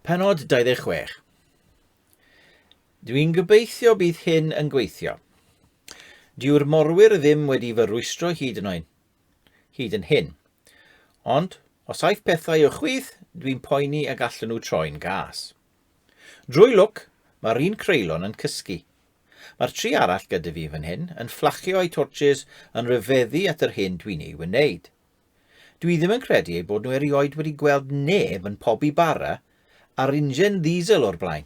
Pennod 26. Dwi'n gobeithio bydd hyn yn gweithio. Dyw'r morwyr ddim wedi fy rwystro hyd yn oed, hyd yn hyn. Ond, os aiff pethau o chwith, dwi'n poeni y gallen nhw troi'n gas. Drwy lwc, mae'r un creulon yn cysgu. Mae'r tri arall gyda fi fan hyn yn fflachio eu torches yn rhyfeddu at yr hyn dwi'n ei wneud. Dwi ddim yn credu eu bod nhw erioed wedi gweld neb yn pobi bara ar injen ddiesel o'r blaen.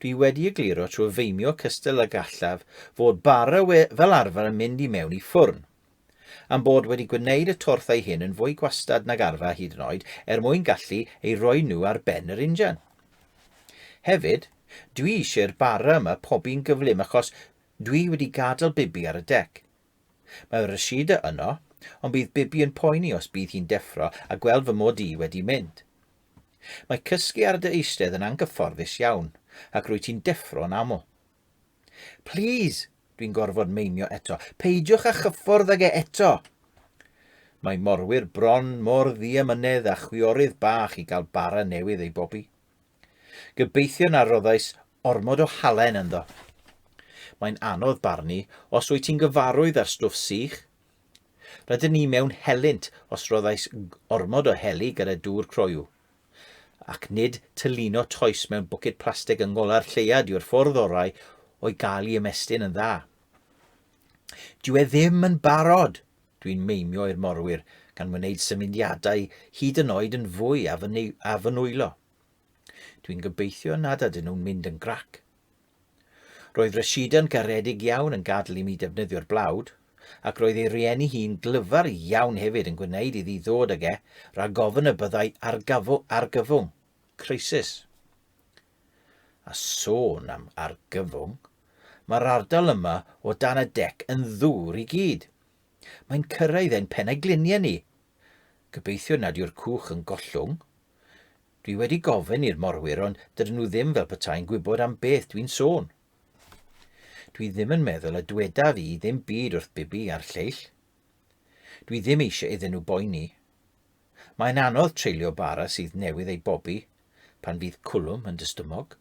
Dwi wedi egluro trwy feimio cystal ag allaf fod bara we fel arfer yn mynd i mewn i ffwrn, a'n bod wedi gwneud y torthau hyn yn fwy gwastad nag arfer hyd yn oed er mwyn gallu eu rhoi nhw ar ben yr injan. Hefyd, dwi eisiau'r bara yma pobi'n gyflym achos dwi wedi gadael Bibi ar y dec. Mae Rashida yno, ond bydd Bibi yn poeni os bydd hi'n deffro a gweld fy mod i wedi mynd. Mae cysgu ar dy eistedd yn anghyfforddus iawn, ac rwyt ti'n deffro yn aml. Plîs! Dwi'n gorfod meimio eto. Peidiwch â chyffwrdd ag e eto! Mae morwyr bron mor ddiamynedd â chwiorydd bach i gael bara newydd ei bobi. Gobeithio na roddais ormod o halen ynddo. Mae'n anodd barnu os wyt ti'n gyfarwydd â'r stwff sych. Rydyn ni mewn helynt os roddais ormod o heli gyda dŵr croyw. Ac nid tylino toes mewn bwced plastig yng ngolau'r lleuad yw'r ffordd orau o'i gael i ymestyn yn dda. Dyw e ddim yn barod! Dwi'n meimio i'r morwyr, gan wneud symudiadau hyd yn oed yn fwy a fy, a fy nwylo. Dwi'n gobeithio nad ydyn nhw'n mynd yn grac. Roedd Rashida'n garedig iawn yn gadael i mi defnyddio'r blawd, ac roedd ei rieni hi'n glyfar iawn hefyd yn gwneud iddi ddod ag e rhag ofn y byddai argyfwng, crisis. A sôn am argyfwng, mae'r ardal yma o dan y dec yn ddŵr i gyd. Mae'n cyrraedd ein pennau-gliniau ni. Gobeithio nad yw'r cwch yn gollwng. Dwi wedi gofyn i'r morwyr ond dydyn nhw ddim fel petai'n gwybod am beth dwi'n sôn. Dwi ddim yn meddwl y dwedaf i ddim byd wrth Bibi a'r lleill. Dwi ddim eisiau iddyn nhw boeni. Mae'n anodd treulio bara sydd newydd ei bobi pan fydd cwlwm yn dy stumog.